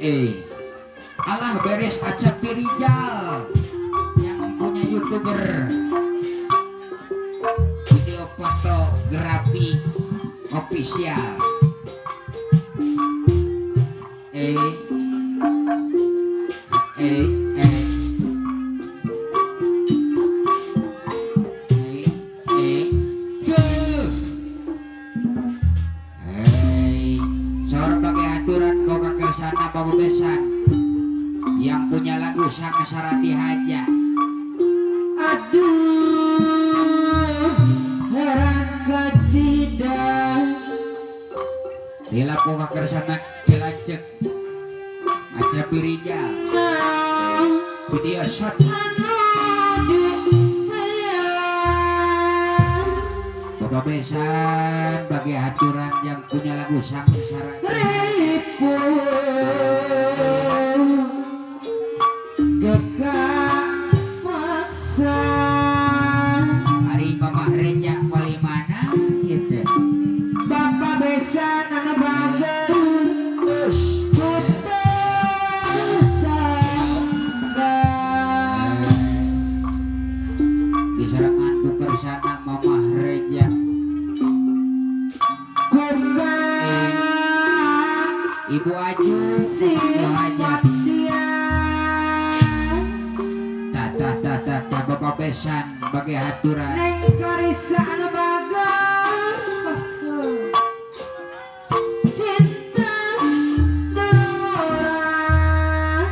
Alah beres Acep Rijal yang punya YouTuber video fotografi official. Yang punya lagu Sang Sarati Haja. Aduh, heran kecida. Dilaku kakersana dilancek Acep Rijal video shot. Bapak besan bagi aturan yang punya lagu Sang Sarati. Paksa hari Bapak Reja wali mana gitu. Bapak besan anu bager terus diserangan bukersana Mama Reja. Ibu Aju Hajat. Bapak besan bagi aturan Neng Clarissa anu bager cinta orang.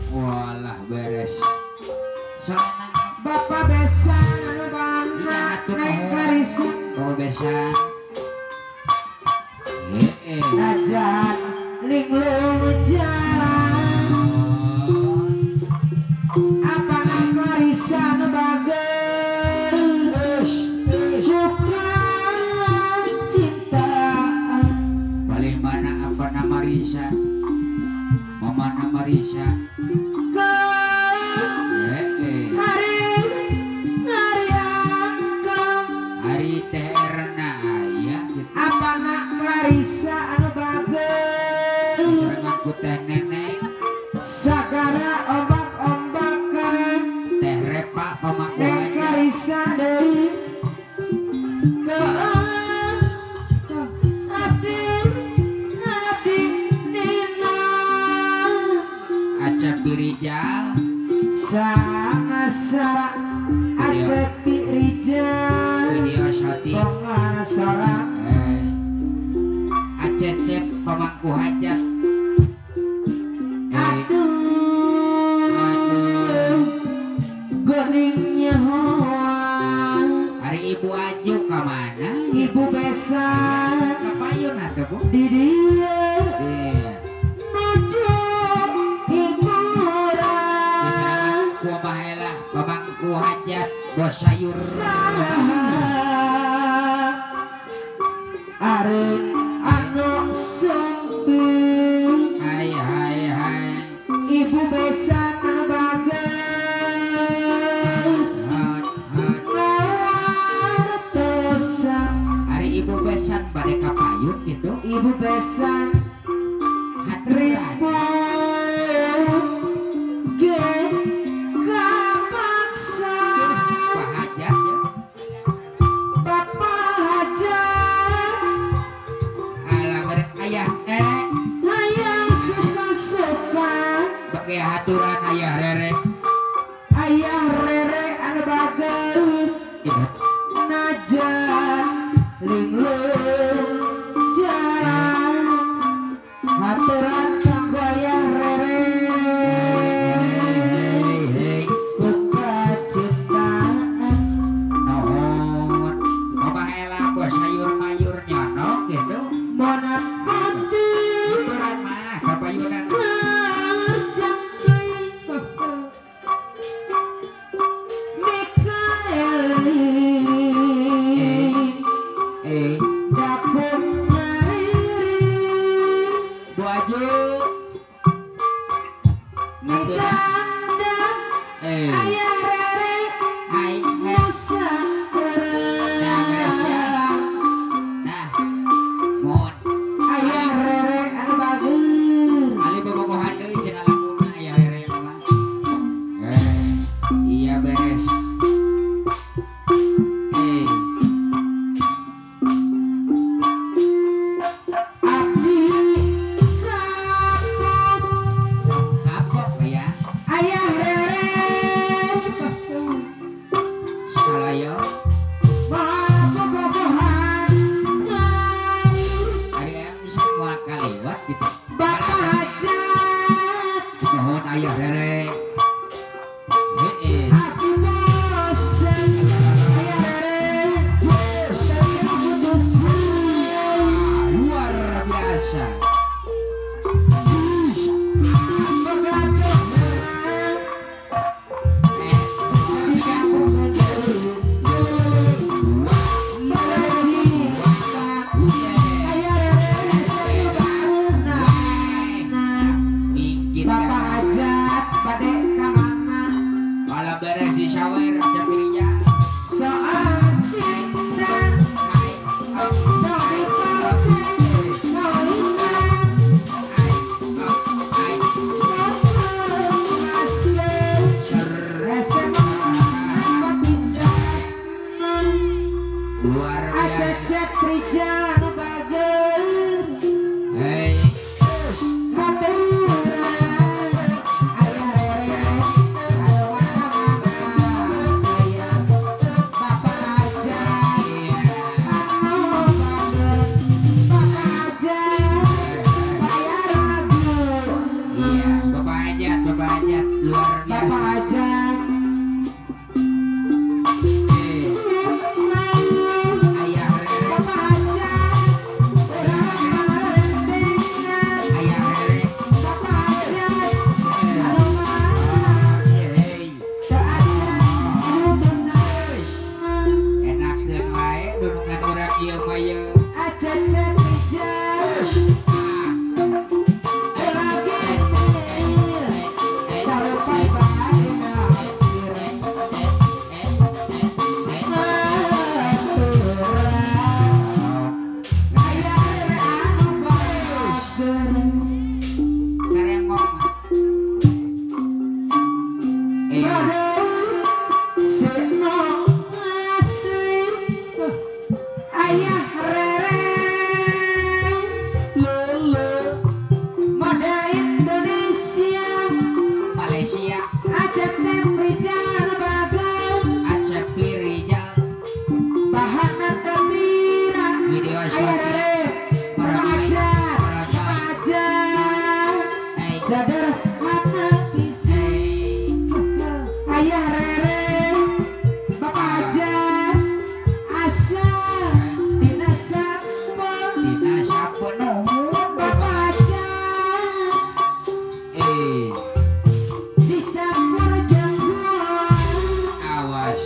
Walah beres soalnya Bapak besan anu bangga Neng Clarissa. Bapak besan najan linglung jalan apa Neng Clarissa anu bager bukan cinta. Paling mana apa nama Risa, mama nama Risa. Hari hari angkong hari teh Erna ya gitu. Apa nak Clarissa anu bager diserangan ku teh nenek sagara ombak-ombakan teh repa pamaku Neng Clarissa deui ke abdi abdi nina Acep Rijal sangasara Acep Rijal video syuting sangasara Acecep pamangku hajat. Aduh, aduh, geningnya hoang. Hari Ibu Aju ke mana? Ibu besan ke payun atuh Bu? Di dieu. Nuju hiburan. Diserangan ku baheula pamangku hajat bos sayur. Ari anu sumping. Hai hai hai. Ibu besan anu bager ngawartosan. Hari ibu besan bade ka payun gitu. Ibu besan ribu ge kapaksa. Pak Hajat ya. Bapak Hajat alah bere ayah hayang suka-suka bagi aturan ayah rere. Ayah rere anu bager najan linglung jalan haturan kanggo ayah rere ku kacintaan. Nuhun Bapak elah bos sayur mayur nyonok gitu. Mona putih aturan mah kapayunan Bu Aju Ayah rere hai Musa. Nah beres ya. Nah mohon Ayah rere anu bager Ali bobogohan. Disawer Acep Rijal. Soal cinta Luar biasa. Acep Rijal bager. Hei. Iya, Bapak Ajat luar biasa. Bapak Ajat. Ayah Rere. Bapak Ajat. Ayah Rere. Bapak Ajat. Enakeun wae dunungan urang ieu mah ye. Acep Rijal. Ayah Rere lele model Indonesia Malaysia Acep Rijal bagus Acep Rijal bahan terpira video Ayah syuting Rere Bapak Ajat Bapak Ajat sederhana pisan Ayah Rere Bapak Ajat asal dina sapo Dina sapo nuhun Bapak Ajat dicampur jengkol awas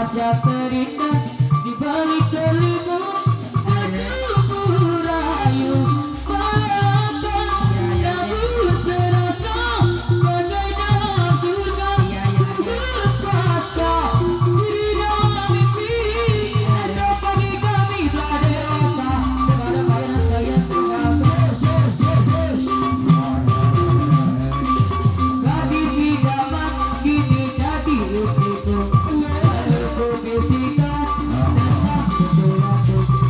Wajah terindah di balik selimut tubuh rayu bayangkan, namun serasa bagai dalam surga. Lepaskan diri dalam mimpi, esok pagi kami telah dewasa. Kepada bayangan saya terima kasih. Gadis idaman kini jadi istriku. Lalu ku bisikan tentang sesuatu.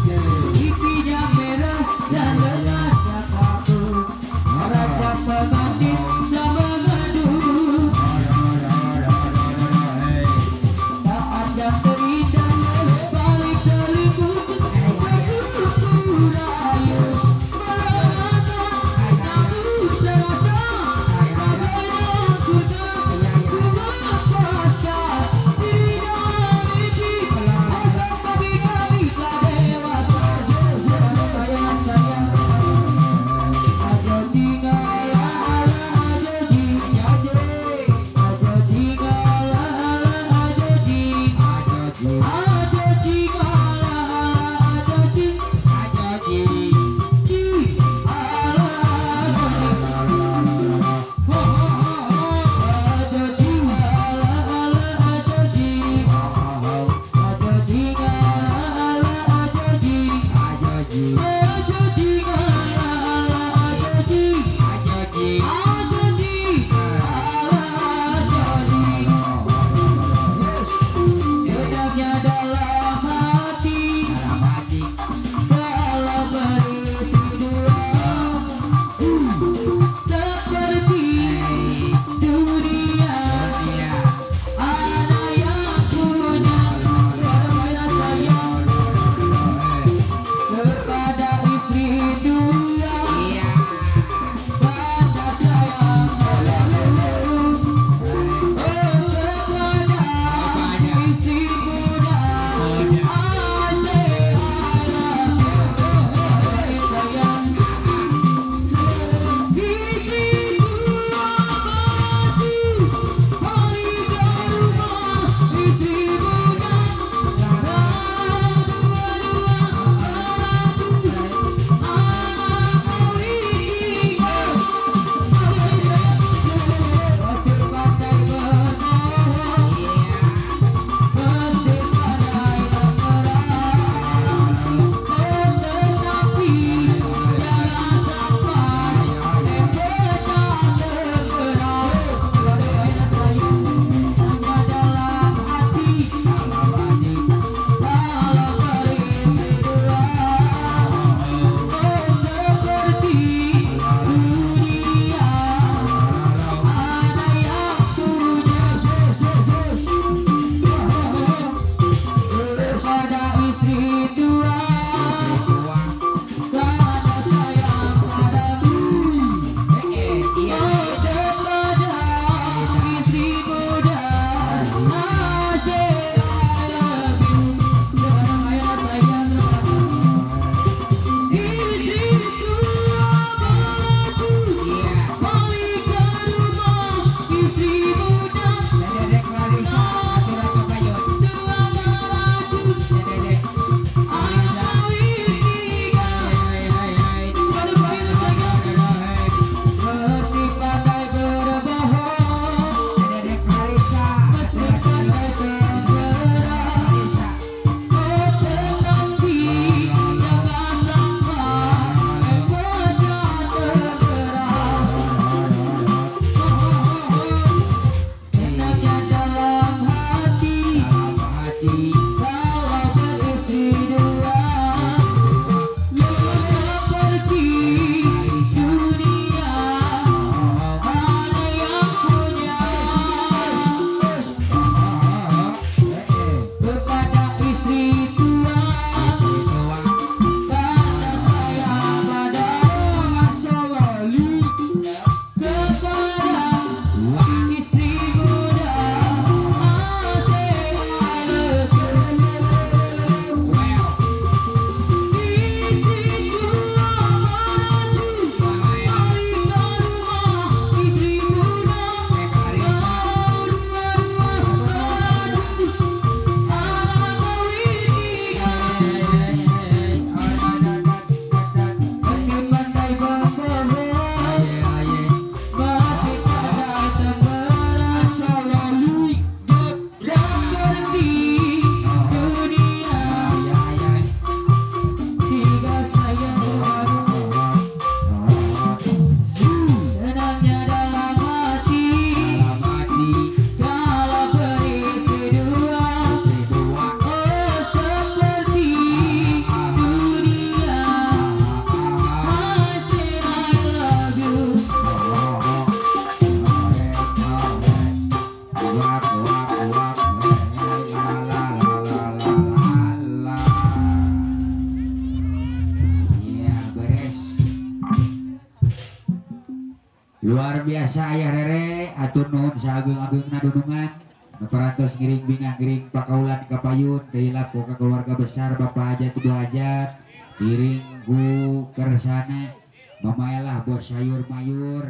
Luar biasa ayah rere atur nuhun saageng-agengna dunungan nu parantos ngiring bingah ngiring pakaulan kapayun deui laku ka keluarga besar Bapak Hajat Ibu Hajat iring ku kersana mamaelah bos sayur mayur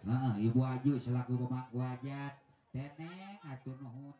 heeh Ibu Aju selaku pemangku hajat teneng atur nuhun.